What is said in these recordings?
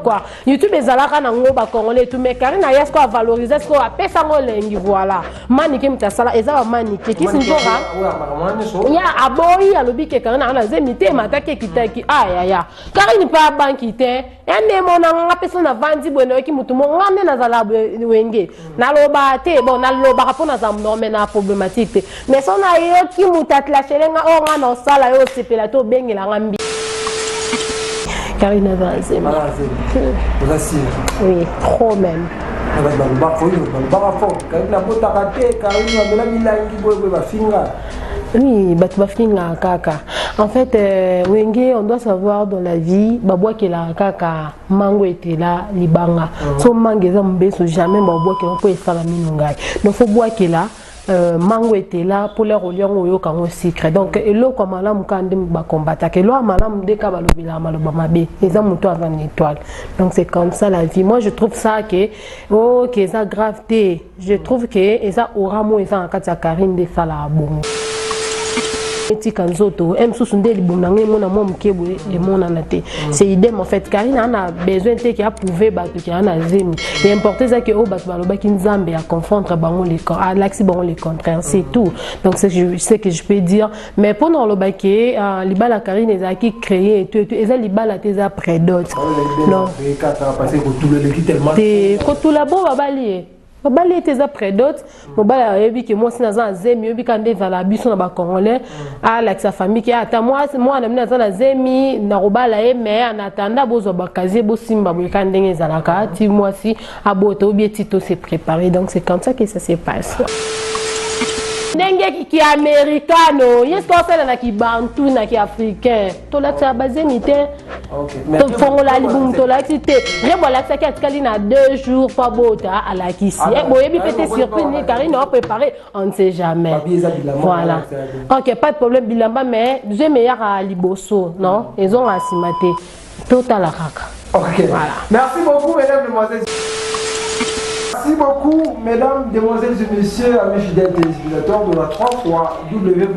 Quoi, YouTube ezalaka nango bacongolais etu, mais Karine aya siko avaloriser, siko apesa yango elengi. Voilà, Manike moto asala, eza bamanike kisi nzoka ya aboyi, alobi ke Karine anga na zemi te, emataki ekitaki. Ayaya, Karine mpe abanki te, endemo na nga mpe so navandi boye, nayoki motu mo nga nde nazala wenge, naloba te. Bon, nalobaka mpo nazala norme na problématique te, mais so nayoki moto aclashele nga, oyo nga na osala yo osepela te, obengela nga mbi. Karine aza zemi. Oza sûr? Oui, trop même. Bato balobaka oyo, balobaka fort, Karine abotaka te, Karine amela milangi boyeboye, bafinga. Oui, bato bafingaka kaka. En fait, wenge, on doit savoir, dans la vie, babwakelaka kaka mango etela libanga. So mango eza mobeso, jamais babwakela mpo esala mino ngai. Donc faut bwakela mango etela mpo lere olia yango, oyoka yango sucre. Donc eloko ya malamu kaka nde bakombataka, eloko ya malamu nde kaka balobelaka maloba mabe, eza moto aza na étoile. Donc c'est comme ça la vie. Moi je trouve ça que, oh, que eza grave te. Je trouve que eza aura mo eza na kati ya Karine nde esalaka bongo, etika nzoto e mosusu nde libumu nango emona mwa moke boye, emonana te. C'est idem en fait, Karine aza na besoin te ke aprouver bato ke aza na zemi. L'important eza ke oyo bato balobaki, Nzambe aconfondre bango, alakisi bango le contraire, c'est tout. Donc c'est ce que je peux dire. Mais mpona olobaki libala Karine ezalaki créé eto eto, eza libala te, eza prédot. Non, te, kotula bo babali ye, babali ete eza prédot. Mobali ayebi ke mwasi naza na zemi, oyebi ka nde ezala biso na bacongolais, alakisa famille ke ata mwana mino aza na zemi, nakobala ye, mais en attendant bozwa bakazie, bosimba boye ka ndenge ezalaka ti mwasi abota obi eti to se préparer. Donc c'est comme ça que ça se passe. Ndenge ki americano ye soki osala na kibantu na kiafricain, tolakisaka bazemi te, tofongola libumu, tolakisi te. Rebo alakisaki, atikali na 2 jours po abota, alakisi. Boyebi mpe te surprise nini Karine apréparé, on ne sait jamais. Voilà, ok, pas de problème. Bilamba, mais zemi eyaka liboso, non, ezonga nsima te, totala kaka. Ok, voilà. Merci beaucoup, mesdames, demoiselles. Merci beaucoup, mesdames, demoiselles et messieurs, amis fidèles téléspectateurs de la 3 fois W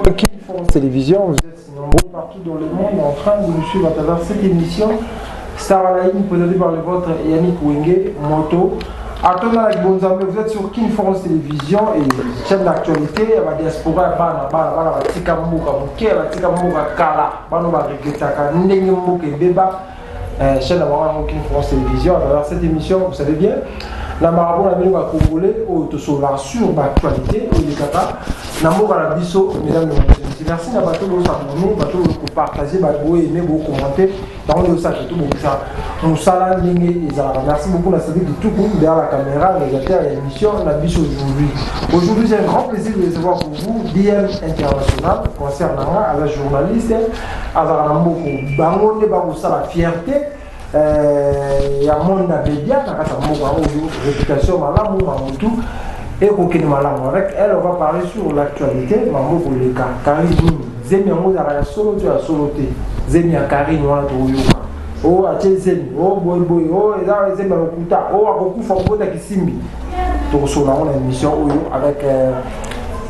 France Télévision. Vous êtes nombreux partout dans le monde en train de nous suivre à travers cette émission Star à la Une, présentée par le vôtre Yannick Wenge Moto. Attendez, vous êtes sur King France Télévision et chaîne d'actualité, la diaspora, bana, bana, bana, batika mboka moke, batika mboka kala, bana baregretaka ndenge mboka ebeba. Chaîne na King France Télévision, à travers cette émission, vous savez bien, na makambo na bino bacongolais oyo tosololaka sur baactualité oyo elekaka na mboka na biso. Mesdames et messieurs, merci na bato bos'abonner, bato kopartager, boaimer, bocommenter, bango nde osala tobongisa mosala ndenge ezalaka. Merci beaucoup na Cédric Dituku derrière la caméra, réalisateur ya émission na biso aujourd'hui. Aujourd'hui, j'ai un grand plaisir de recevoir pour vous DM International, concert nanga aza journaliste, azalaka na mboka bango nde bakosala fierté ya monde na média na kati ya mboka oyo, réputation malamu na motu ekokende malamu. Avec elle, on va parler sur l'actualité mambo koleka. Karine nini, zemi yango ezalaka ya solo to ya solo te? Zemi ya Karine wana tokoyoka o atie zemi o boyeboye, o eza zemi ya lokuta, o akokufa kobota kisimbi, tokosola yango na émission oyo avec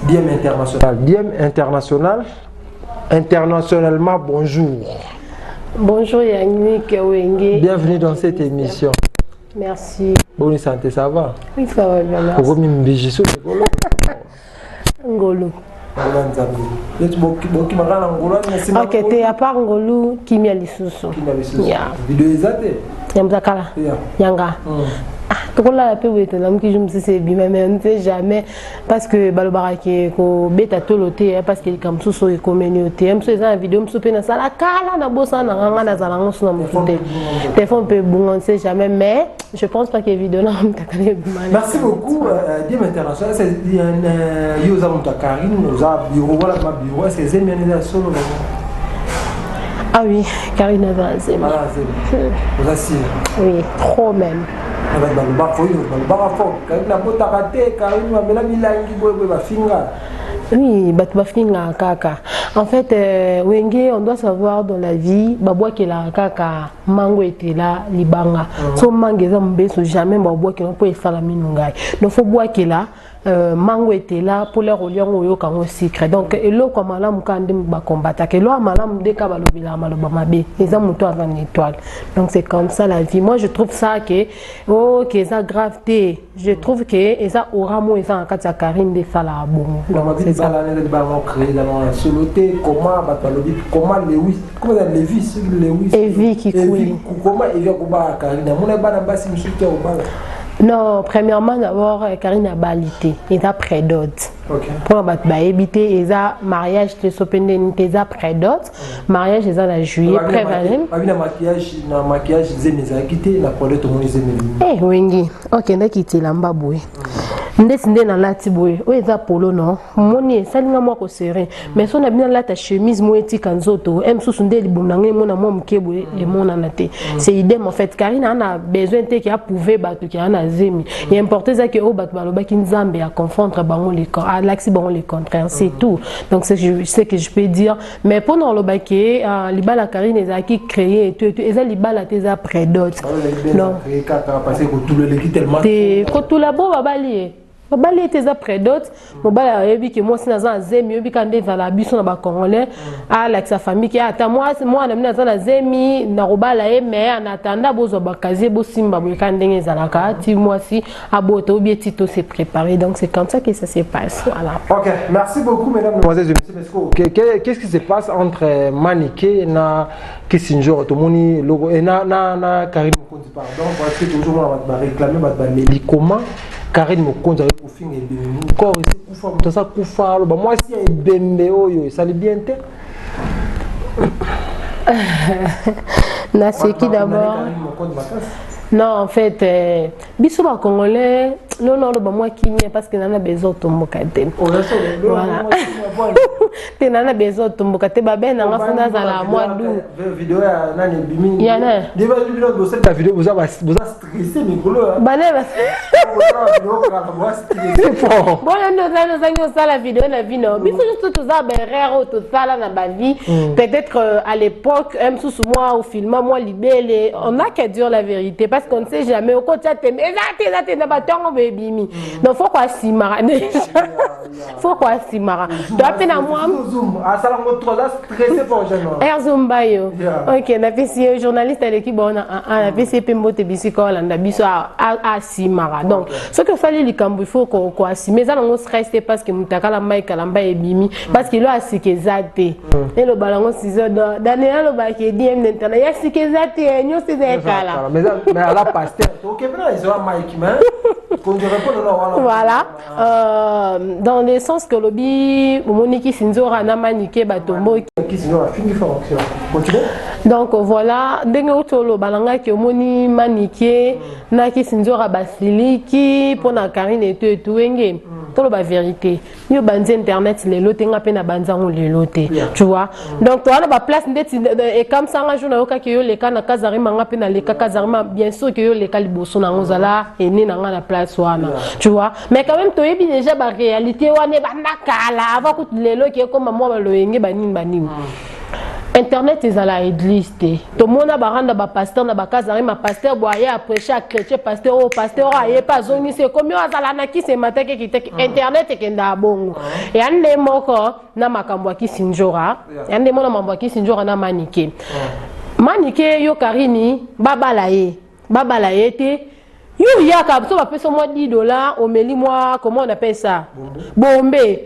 DM International. DM International, internationalement, bonjour. Bonjour Yannick Wenge. Bienvenue dans cette émission. Merci. Bonne santé, ça va? Oui, ça va bien, merci. Okomi mbiji so likolo. Ngolu. Ngolu Nzambe. Yetu bokimaka na ngolu na nsima. Ok, te, à part ngolu, kimia lisusu. Kimia lisusu. Yeah. Video eza te? Ya mzakala. Yeah. Yanga. Ah, tokolala mpe boye, tolamuki jour mosusu ebima, mais on ne sait jamais, parce que balobaka ke kobeta tolo te, parce que likambo mosusu oyo ekomeni yo te, mosusu eza na video mosusu mpe nasala kala, nabosana na nganga, nazala yango so na motu te, telefone mpe ebunga, on ne sait jamais, mais je pense pas que video na mutakala ebima. Merci beaucoup, DM International. Yo oza moto ya Karine, oza bureau wana, ma bureau, est ce que ezemi wana eza ya solo? Ah oui, Karine aza zemi. Oza sûr? Oui, trop même. Bato balobaka oyo, balobaka fort, Karine abotaka te, Karine amela milangi boyeboye, bafinga. Oui, bato bafingaka kaka. En fait, wenge, on doit savoir, dans la vie, babwakelaka kaka mango etela libanga. So mango eza mobeso, jamais babwakela mpo esala mino ngai. Donc faut bwakela. Mango etela mpo lere olia yango, oyoka yango sucre. Donc eloko ya malamu kaka nde bakombataka, eloko ya malamu nde kaka balobelaka maloba mabe. Eza moto aza na étoile. Donc c'est comme ça la vie. Moi, je trouve ça que, ok, eza grave te. Je trouve que eza aura mo eza na kati ya Karine nde esalaka bongo. Donc c'est ça. Solo te. Comment bato balobi, comment Lewis, comment eza Levis, soki Lewis? Evi Kikuli. Comment Evi akobala Karine? Amona bana basi mosusu te, akobala. Non, premièrement, d'abord, Karine abali te, eza prédot. Mpona bato bayebi te, eza mariage te. So mpe ndeni te, eza prédot. Mariage eza na juillet. Babi na maquillage, na maquillage zemi ezalaki te, na pole tomoni zemi. Eh, wengi okendaki telamba boye ndeti nde nalati boye. Oyo eza polo, non? Moni esalinga mwa koserrer, mais so na bino alata chemise mo etika nzoto e mosusu nde libumu na ngai emona mwa moke boye, emonana te. C'est idem en fait. Karine ana besoin te ke aprouver bato ke ana zemi. Ya important eza ke oyo bato balobaki, Nzambe aconfondre bango, alakisi bango le contraire, c'est tout. Donc c'est ce que je peux dire. Mais mpona olobaki libala Karine ezalaki créé eto eto, eza libala te, eza prédot. Non, te, kotula bo babali ye, babali ete eza prédot. Mobali ayebi ke mwasi naza na zemi, oyebi kaka nde ezala biso na bacongolais, alakisa famille ke ata mwana bino aza na zemi, nakobala ye, mais en attendant bozwa bacasier, bosimba boye kaka ndenge ezalaka ti mwasi abota obie ti to se préparer. Donc c'est comme ça que ça se passe, voilà. Ok, merci beaucoup, mesdames, mesdemoiselles et messieurs. Qu'est-ce qui se passe entre Manike na Kisinjoro? Tomoni logo et na Karine Mokonzi, pardon, parce que toujours moi ba réclamer, ba baleli comment Karine Mokonzi aye kofinga ebembe, corps esi kufa, moto aza kufa, aloba mwasi ya ebembe oyo esali bien te. Naseki d'abord. Non, en fait, biso bacongolais, non, oloba mwa kimia parce que nana besoin otomboka te. Voilà, te, nana besoin otomboka te. Babe nanga fo nazala mwa du. Video ya nani ebimi? Ya nani? Boza video, boza stressé mikolo. Bane bona nde ozali, ozangi osala video na vie na biso nyonso. Toza baerreur oyo tosala na bavie. Peut-être à l'époque mosusu mwa ofilma mwa libele. On a qu'à dire la vérité parce qu'on ne sait jamais. Okotia tembe, eza te, eza te na batongo boye ebimi. Donc faut koasimaka déjà, faut koasimaka toa mpe na mwa Erzumba yo. Ok, napesi ye journaliste aleki bona, napesi ye mpe mbote bisika olanda biso. Asimaka. Donc soki osali likambo, il faut koasime. Eza nango stress te parce que moto akala mai kalamba ebimi parce que elo asika eza te. Eloba nango ciseau Daniel alobaki edm na internet ya sika eza te, nyonso eza ekala. Mais ala pasteur tokepena ezwa Mike, mais Voilà, dans le sens que lobi omoni Sinzora na Manike batomboki. Donc voilà ndenge outi oloba na ngai ke omoni Manike na Kisinzora basiliki mpona Karine etu etu. Wenge, toloba vérité, yo banzi internet lelo te, nga mpe na banzango lelo te, tu vois. Donc toza na baplace ndeti ekamsanga jour nayokaki yo leka na Kazarima, nga mpe naleka Kazarima. Bien sûr ke yo leka liboso nango, ozala ene na nga na place wana, tu vois. Mais quand même toyebi déjà baréalité wana ebanda kala, avant kutu lelo ke ekoma mwa baloyenge banini banini. Internet ezala église te. Tomona baranda bapasteur na bakazarima, pasteur bo aye aprêche achrétien, pasteur oyo, pasteur oyo aye mpe azongisi, ekomi oyo azala na kisi emataki ekitaki. Internet ekendaka bongo. Ya nde moko na makambo ya Kisi Njora, ya nde moko na makambo ya Kisi Njora na Manike. Manike yo Karini, babala ye, babala ye te. Yo yaka so bapesa mwa 10 $, omeli mwa, comment on appelle ça, bombe.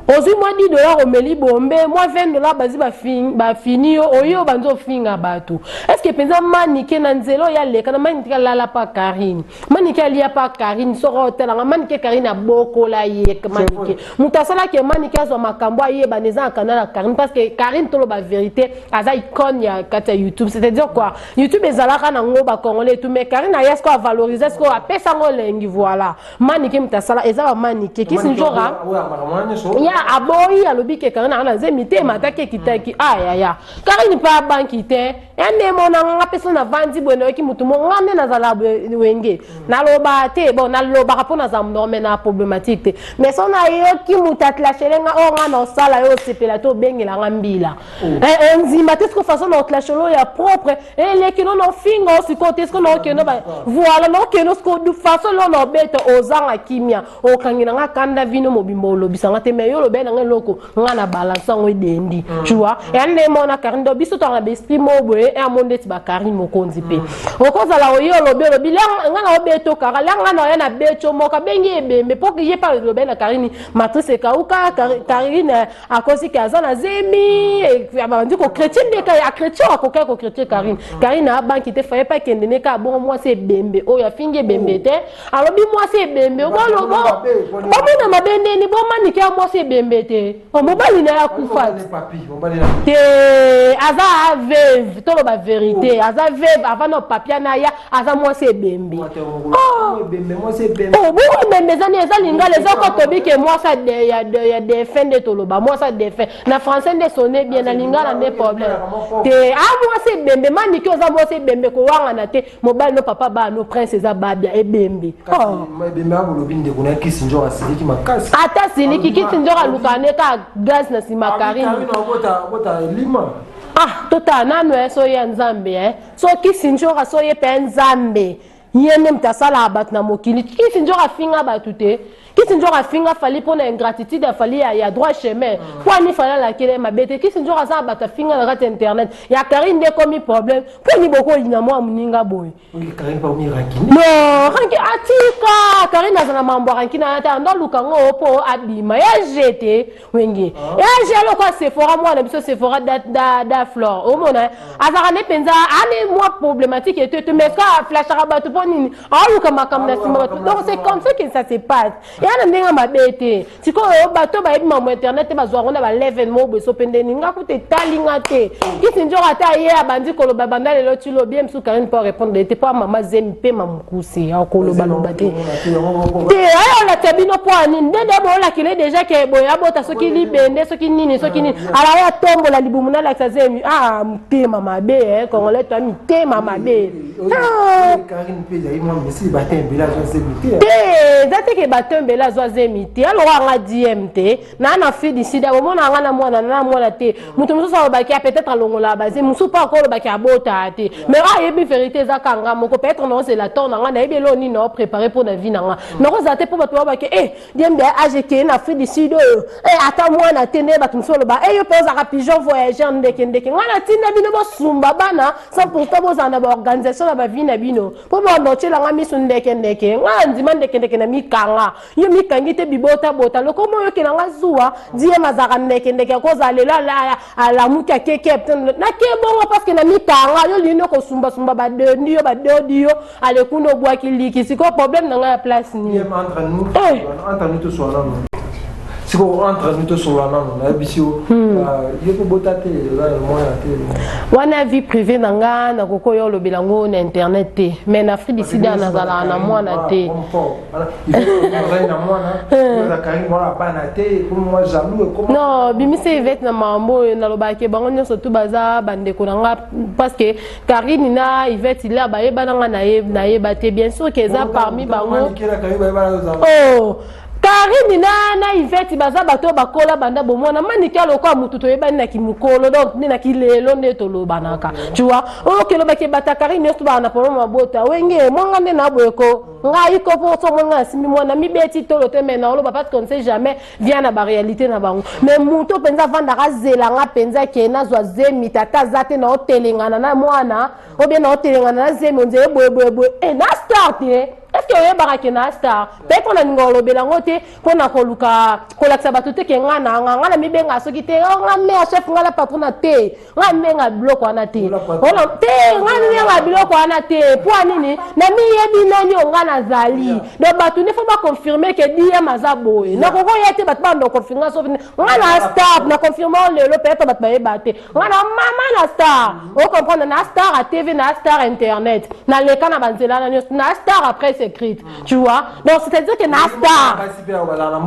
Ozwi mwa 10 $, omeli bombe mwa 20 $, bazwi bafini yo, oyo banzi ofinga bato. Est ce que mpenza Manike na nzela oyo aleka na Manike, alala pa Karine, Manike alia pa Karine? Soko otalanga Manike, Karine abokola ye. Manike moto asalaki Manike azwa makambo ayebana eza na canal ya Karine, parce que Karine, toloba vérité, aza icône ya kati ya YouTube. C'est à dire quoi? YouTube ezalaka nango bacongolais etu, mais Karine aya siko avaloriser, siko apesango elengi. Voilà, Manike moto asala eza bamanike Kisi Nzora ya aboyi, alobi ke Karine anga na zemi te, emataki ekitaki. Ayaya, Karine mpe abanki te. Ya nde monanga nga mpe so navandi boye, nayoki motu mo nga nde nazala wenge, naloba te. Bon, nalobaka mpo nazala norme na problématique te, mais so nayoki moto aclashele nga, oyo nga na osala yo osepela te, obengelanga mbila, ondima te. Siko façon na oclashele oyo ya propre eleki no na ofinga o sikoyo te. Siko naokende, voilà, naokende. Okende siko façon lona obeta, ozanga kimia, okangela nga kanda vino mobimba, olobisa nga te. Mais yo olobeli nanga eloko, nga na balance yango edendi, tu vois. Eya nde mona Karine. Donc biso toanga baesprit mo boye, eya mo ndeti bakarine mokonzi mpe okozala oye, olobi, olobi nga na obeta okara lia, nga na oya na beti moko abengi ebembe mpo ye mpe alobeli na Karine matrice ekauka. Karine akosi ke aza na zemi, abandi kochrétien nde achrétien, akokaki kochrétien Karine. Karine abanki te, faye mpe akende ne kaka bongo. Mwasi ebembe oyo afingi ebembe te, alobi mwasi ebembe, bomona mabe ndeni bomanike ya mwasi ebembe te. Mobali na ye akufa te, aza veuve, toloba vérité, aza veuve avant na papia na ya aza mwasi ebembe. Bongo ebembe eza nini? Eza lingala, eza ko tobike mwasi ya défunt nde toloba mwasi ya défunt na français nde sonne bien, na lingala nde problème te. A mwasi ebembe, maniki oza mwasi ebembe, kowangana te. Mobali no papa baa no prince eza babia ebembe. Ata siliki, kisi nzoka aluka ne kaka gaz na nsima Karine. Ah, totala nanu so ye ya Nzambe, so kisi nzoka, so ye mpe Nzambe, ye nde moto asalaka bato na mokili. Kisi nzoka afinga bato te, kisi nzoka afinga Fally mpona ingratitude ya Fally ya droit chemin, mpo ani Fally alakele mabe te. Kisi nzoka aza na bato afinga na kati ya internet. Ya Karine nde ekomi problème, mpo ni bokoyina mwa moninga boye. Non, ranki atika Karine aza na mambo ya ranki na te, ando aluka ngo mpo abima ya jete wenge ya je aloko ya Sephora, mwana biso Sephora da flore. Omona azalaka nde mpenza ane mwa problématique eto eto, mais ka aflashaka bato mpo nini? Aoluka makambo na nsima bato. Donc c'est comme ça que ça se passe, eya na ndenge mabe te. Sikoyo bato bayebi mambo internet te, bazwa yango na balevel moko boye. So mpe ndeni nga kuta etalinga te. Kisi nzoka ata ye abandi koloba banda lelo ti lobi, ye mosusu Karine mpo arépondre te, mpo amama zemi mpe mamokuse akolobaloba te te. Aye olakisa bino mpo ya nini? Nde boolakile déjà ke boye abota soki libende, soki nini, soki nini, ala oyo atombola libumu nalakisa zemi. Ah, motema mabe, congolais toya mitema mabe. Te, eza te ke bato ebele azwa zemi te. Aloko anga dm te naa na fille disida, bomona anga na mwana na mwana te. Moto mosusu alobaki ya peut-être alongola bazemi, mosusu mpo akolobaki abota te, mais oyo ayebi vérité eza kanga moko. Peut-être naozela temps na nga, nayebi eloko nini naopréparé mpo na vie na nga, nakozala te mpo bato babaki e diembe age ekeye na Afrique du Sud oyo ata mwana te. Nde bato mosusu oloba e yo mpe ozalaka pigeon voyageur, ndeke ndeke. Ngai natinda bino bosumba bana sans pourtant bozala na baorganisation na bavie na bino, mpo banda otyelanga miso ndeke ndeke. Ngai na ndima ndeke ndeke na mikanga, yo mikangi te, bibotabota lokoma oyokelanga zuwa. Diem azalaka ndeke ndeke, akozala lelo alamuki akeke nake bongo parce que na mikanga. Yo lino kosumbasumba badendi yo, badodi yo alekunda obwaki liki. Sikoyo problème na ngai ya place nini? Entre nous tosolola nano sikoyo, entre nous tosolola nano, nayebisi yo, yo kobota te, oza na mwana te. Wana vie privée na nga, nakoki oyo olobela yango na internet te, mais na Afrique du Sud nazalaka na mwana te. Ozali na mwana, oza Karine mwana bana te, ekomi mwa jaloux ekoma. Non, bimisa Ivete na makambo oyo. Nalobaki bango nyonso tu baza bandeko na nga, parce que Karine na Ivete ila bayebana, nga nayeba te. Bien sûr ke eza parmi bango. Oh, Karine na Ivete baza bato oyo bakola banda bomwana. Maniki alokola motu toyebani na kimokolo, donc nde na kilelo nde tolobanaka, tu vois. Oyo kelobaki ebata Karine nyonso baa na problème mabota wenge mwanga nde na boye ko ngai ko mpo so mwana asimbi mwana mibeti tolo te. Mais naoloba parce qu'on ne sait jamais vient na baréalité na bango. Mais moto mpenza avandaka azelanga mpenza ke nazwa zemi, tata aza te, naotelengana na mwana ou bien naotelengana na zemi onzeye boye boye boye e na star te. Est ce que oyebaka ke na star? Peut-être nalinga kolobela yango te mpona koluka kolakisa bato te ke nga na nga na mibenga soki te nga mare chef, nga na patron na te, nga mibenga biloko wana te te, nga mibenga biloko wana te. Mpo nini? Na miyebi nani oyo nga nazali. Donc bato nde faut baconfirme ke diem aza boye. Nakokoya te, bato banda oconfirme soki nga na star, na confirme oyo lelo. Peut-être bato bayeba te nga na mama na star, ocomprendre, na star a TV, na star internet, naleka na banzela na nyonso, na star à presse écrite, tu vois. Donc c'est à dire que na star te wana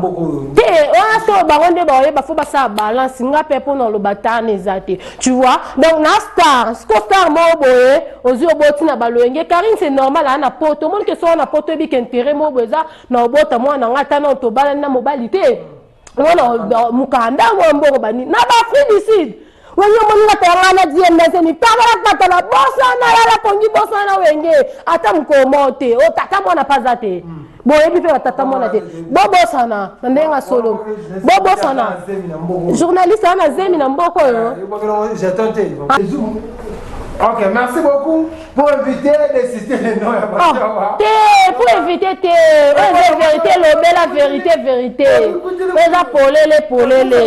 so bango nde baoyeba, faut basala balance. Nga mpe mpona oloba tane eza te, tu vois. Donc na star siko star moko boye ozwi oboti na baloyenge Karine, c'est normal. Aa na poto, omoni ke so wana poto oyebi ke intérêt moko boye eza na obota mwana nga ata na tobalani na mobali te, mwana mokanda mwa mbongo banini na baafrique du Sud. Wenge omoni nga tala nga na dmsn tabala patala bosana lala pongi bosana wenge ata mokolo moko te o tata mwana mpe aza te boyebi mpe batata mwana te bobosana na ndenge ya solo bobosana journaliste aza na zemi na mboka oyo. Ok, merci beaucoup pour éviter de citer les noms. Oh, te pour éviter te, oyo eza vérité, lobela vérité, vérité eza polele polele.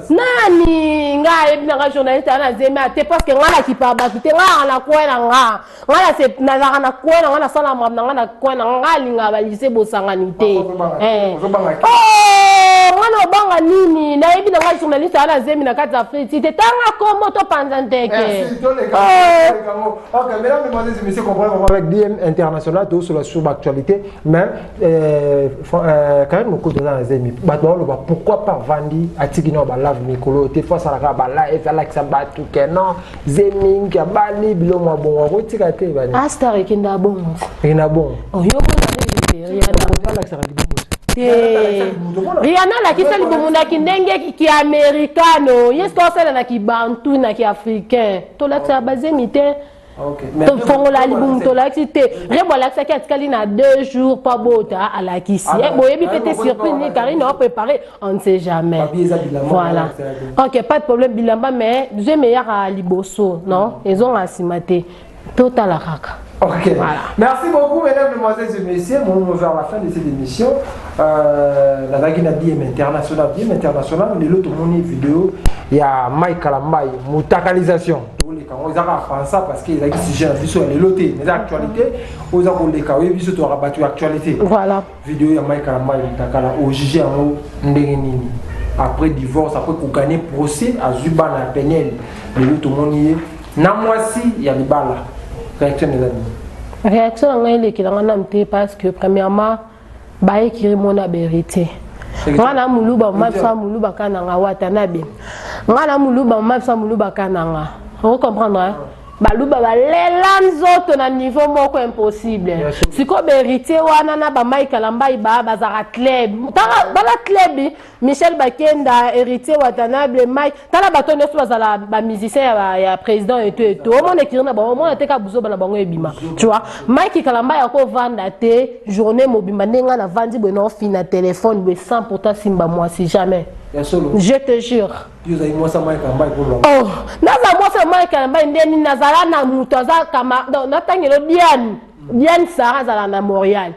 Nani nga ayebi nanga journaliste aza na zemi te, parce que nga nakipaka bato te. Nga yaka na coin na nga, nga nazalaka na coin na nga, nasala makambo na nga na coin na nga. Nga alingaka balise bosangani te. Nga na obanga nini? Nayebi na nga journaliste aza na zemi na kati ya Afrique te. Tanga kombo, topanza nteke. Ok, mesdames, mesdemoiselles et messieurs, comprenez avec DM International, tout sur l'actualité, mais quand même, beaucoup de gens zemi. Bato baloba pourquoi pas vandi atiki no ba live mikolo te, fois salaka ba live alakisa bato ke non, zemi nki abali bilo mwa bongo akotika te bani. Astar ekenda bongo. Ekenda bongo. Yo mona alakisaka libumu. Te, Rihanna alakisa libumu na kindenge kiamerikano. Ye soki osala na kibantu na kiafricain, tolakisaka bazemi te. Tofongola libumu, tolakisi te. Rebo alakisaki atikali na 2 jours mpo abota, alakisi. Boyebi mpe te surprise nini Karine apréparé, on ne sait jamais. Voilà, ok, pas de problème. Bilamba, mais zemi eyaka liboso non, ezonga nsima te, totala kaka. Ok. Voilà. Merci beaucoup, mesdames, mesdemoiselles et messieurs. Nous vers la fin de cette émission. Nazalaki na DM International. DM International, lelo tomoni vidéo ya Mike Kalambay, mutakalisation. Toleka ngo ezaka français parce que ezalaki sujet na biso ya lelo te, mais eza actualité. Oza koleka oyebi biso toyaka bato ya actualité. Voilà. Vidéo ya Mike Kalambay mutakala, ojuge yango ndenge nini? Après divorce, après kogagner procès, azwi bana ya Peniel. Lelo tomoni ye na mwasi ya libala. Réaction eza nini? Réaction na ngai elekelanga nanu te, parce que premièrement baekiri mona vérité. Nga na moluba, mama biso ya moluba ka nanga wata na be. Nga na moluba, mama biso ya moluba ka nanga, ocomprendre? Baluba balela nzoto na niveau moko impossible. Sikoyo bahéritier wana na bamike Kalambai bazalaka club. Tala bala club Michel Bakenda, Héritier Watanabe, Mike, tala bato nyonso bazala bamusicien ya président eto eto. Omona ekiri na bango, omona te ka buzoba na bango ebima. Tu vois, Mike Kalamba ya kovanda te journée mobimba ndenge nga navandi boye, naofina telefone boye, sans pourtant simba mwasi, jamais. Je te jure. Oh, naza mwasi ya Mike Kalamba nde nini? Nazala na moto aza kama natangelo Diane, Diane Sara azala na Montréal.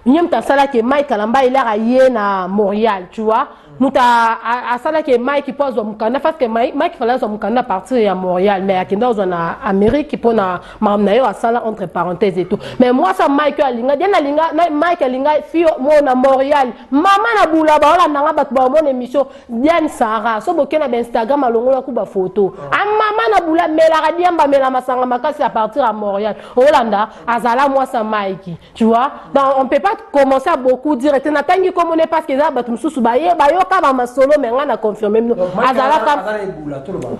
Nye moto asalaki Mike Kalamba elaka ye na Montréal, tu vois. Moto asalaki Mike mpo azwa mokanda, parce que Mike fallait azwa mokanda à partir ya Montréal, mais akende azwa na Amérique mpona makambo na ye asala, entre parenthèse et tout. Mais mwasi ya Mike oyo alinga Diane, alinga Mike, alinga fille mo na Montréal, mama na bula baolandanga, bato baomona émission Diane Sara. So boke na bainstagram, alongolaki bafoto amama na bula, melaka diamba, amela masanga makasi à partir ya Montréal. Olanda azala mwasi ya Mike, tu vois. Donc on peut pas commencer à beaucoup dire te. Natangi komone parce que eza bato mosusu baye bayoka bamasolo, mais nga na confirme bino azalaka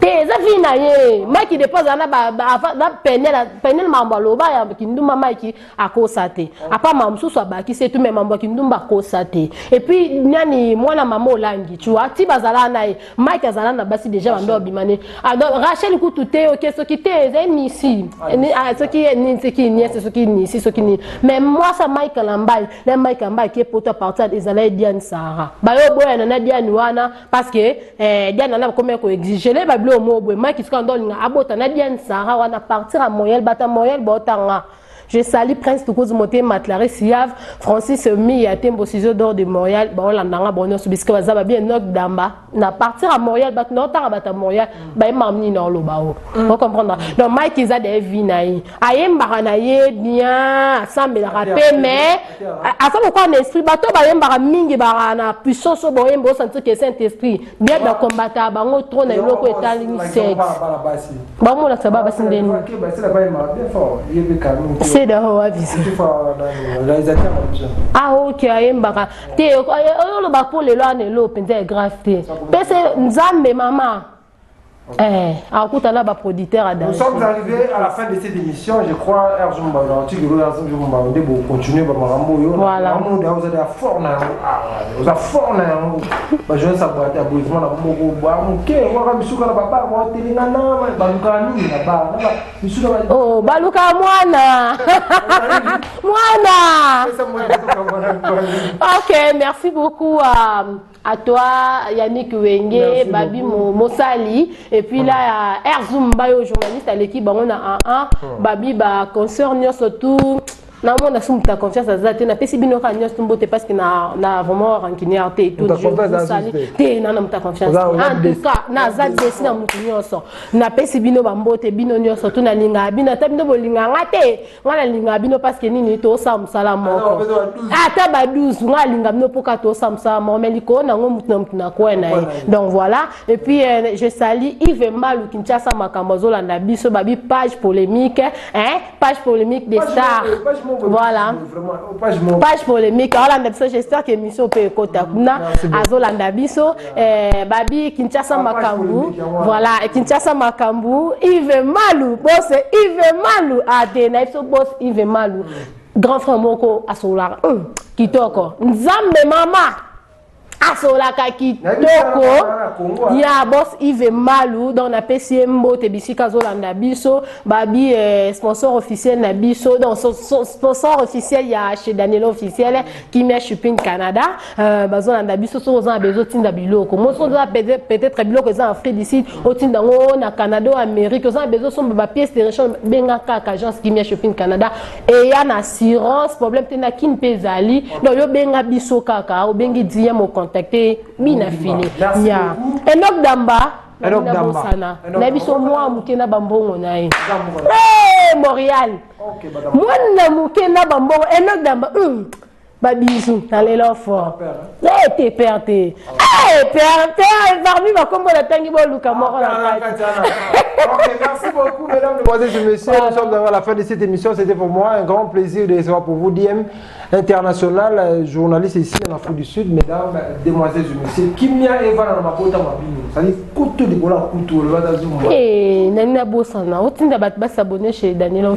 te. Eza vie na ye. Mike depo azala na Penel, makambo aloba ya kindumba, Mike akosa te. Apa makambo mosusu abakisi etu, mais mambo ya kindumba akosa te. Et puis nani, mwana mama olangi, tu vois, ti bazala na ye, Mike azala na basi déjà bando babima ne. Donc Rachel kutu te, oke soki te eza nisi, soki nini, soki niese, soki nisi, soki nini. Mais mwasa Mike Kalambai na Mike Kalambai ke poto à partir ezala ye Diane Sara, bayo boyana na Diane wana, parce que Diane wana bakomi koexige le babilo mo boye. Mike sikoyo ando olinga abota na Diane Sara wana partir ya Montréal. Bata Montréal baotanga. Je salue Prince Tukuzu Motema, Clarisse Yav, Francis Mia Tembo, Ciseaux d'or de Montréal, baolandanga bango nyonso bisika baza, babien Nok Damba na partir à Montréal, bato na otanga bato ya Montréal bayembaka nini na oloba o ocomprendre. Donc Mike eza de vie na ye, ayembaka na ye bien, asambelaka mpe, mais aza lokola na esprit. Bato bayembaka mingi baka na puissance oyo boyemba, osentir ke Saint Esprit bien bakombataka bango trop na eloko etali sexe. Bamonakisa ba basi ndeni seda wabiso. Ah ok, ayembaka te. Oloba mpo lelo wana elo mpenza ya grave te. Pese Nzambe mama. Eh, akuta na baproducteur ya Nous sommes arrivés à la fin de cette émission. Je crois, Erzumba, Zumba, continuer, Voilà. Oza fort na yango, oza fort na yango. Bajournaliste abwate aboye vraiment na moko bwa moke waka misuka na babar batelengana, balukaka nini na bar misuka? Oh, baluka mwana mwana. Ok, merci beaucoup à toi, Yannick Wenge. Merci. Babi Mosali et puis là Erzumba yo journaliste aleki bango na 1 babi ba concert nyonso tout namona so moto ya confiance aza te. Napesi bino kaka nyonso mbote parce que na vraiment rancunière te. Moto ya confiance aza te. Te, na moto ya confiance. En tout cas naza desi na motu nyonso. Napesi bino bambote, bino nyonso to nalingaka bino. Ata bino bolingaka nga te, nga nalingaka bino parce que nini, tosala mosala moko. Ata ba 12, nga alinga bino mpoka tosala mosala moko, mais likolo nango mutu na mutu na kwe na ye. Donc voilà. Et puis je salue Yves Malu Kinshasa, makambo azolanda biso, babi page polémique, hein, page polémique des stars. Voilà, page polémique aolanda biso. J'espère que émission mpe ekota kuna, azolanda biso. Babi Kinshasa makambo, voilà, Kinshasa makambo, Yves Malu, boss Yves Malu ate na biso, boss Yves Malu, grand frère moko asololaka kitoko. Nzambe mama asololaka kitoko ya boss Yves Malu. Donc napesi ye mbote bisika azolanda biso. Babi sponsor officiel na biso, donc sponsor officiel ya chez Daniel officiel, Kimia Shipping Canada. Bazolanda biso. Soki oza na besoin otinda biloko mo, soki oza peut-être biloko eza na Afrique du Sud, otinda yango na Canada o Amérique, oza na besoin osomba bapièce de rechange, benga kaka agence Kimia Shipping Canada. Eya na assurance, problème te. Na Kini mpe ezali. Donc yo benga biso kaka, obengi DM, ocontacte bina fili ya Enok Damba. Nabosana na biso mwa moke na bambongo na ye Montréal, mwana moke na bambongo Enok Damba. Babizu nalela fort te, père te, père, père parmi bakombo natangi, boluka moko na kati. Merci beaucoup, mesdames, mesdemoiselles et messieurs. Nous sommes à la fin de cette émission. C'était pour moi un grand plaisir de recevoir pour vous DM International, journaliste ici en Afrique du Sud, mesdames, mesdemoiselles et messieurs. Kimia Eva na mabota mabino. C'est-à-dire, kutu likola kutu, le bata zumba. Eh, nani nabosana, otinda bato basabonner chez Daniel.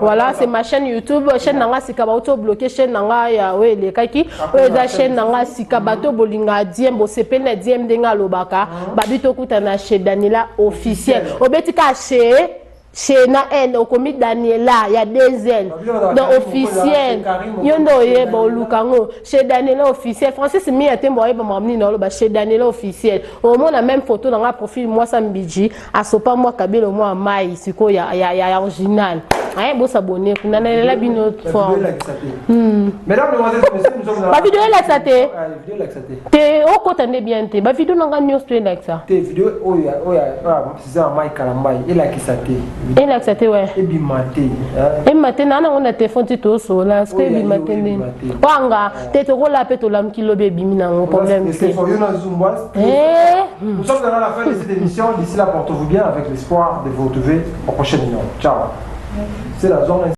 Voilà, c'est ma chaîne YouTube, chaîne nanga sika. Bauti obloquer chaîne nanga ya oyo elekaki. Oyo eza chaîne nanga sika. Bato bolinga DM, bosepeli na DM ndenge alobaka, babi tokutana chez Daniela officiel. Obeti ka chez na n, okomi Daniela ya dn, donc officiel. Yo nde oyeba, oluka yango chez Daniela officiel. Francis Mia te mbo oyeba makambo nini oloba. Chez Daniela officiel, omona même photo nanga profil, mwasa mbiji asopa mwa kabelo mwa mai sikoyo ya original. Aye, bosabone kuna, nalela bino fort. Bavideo elakisa te te, okota nde bien te. Bavideo nanga nyonso to elakisa. Te, video oyo oyo mai Kalambai elakisa te. Elakisa te we. Ebima te. Ebima te. Naa nango na telefone ti tosola siko ebima te ndeni wanga te. Tokola mpe tolamuki lobi, ebimi nango, problème te. Nous sommes à la fin de cette émission. D'ici là, portez-vous bien avec l'espoir de vous retrouver au prochain numéro. Ciao. C'est la zone.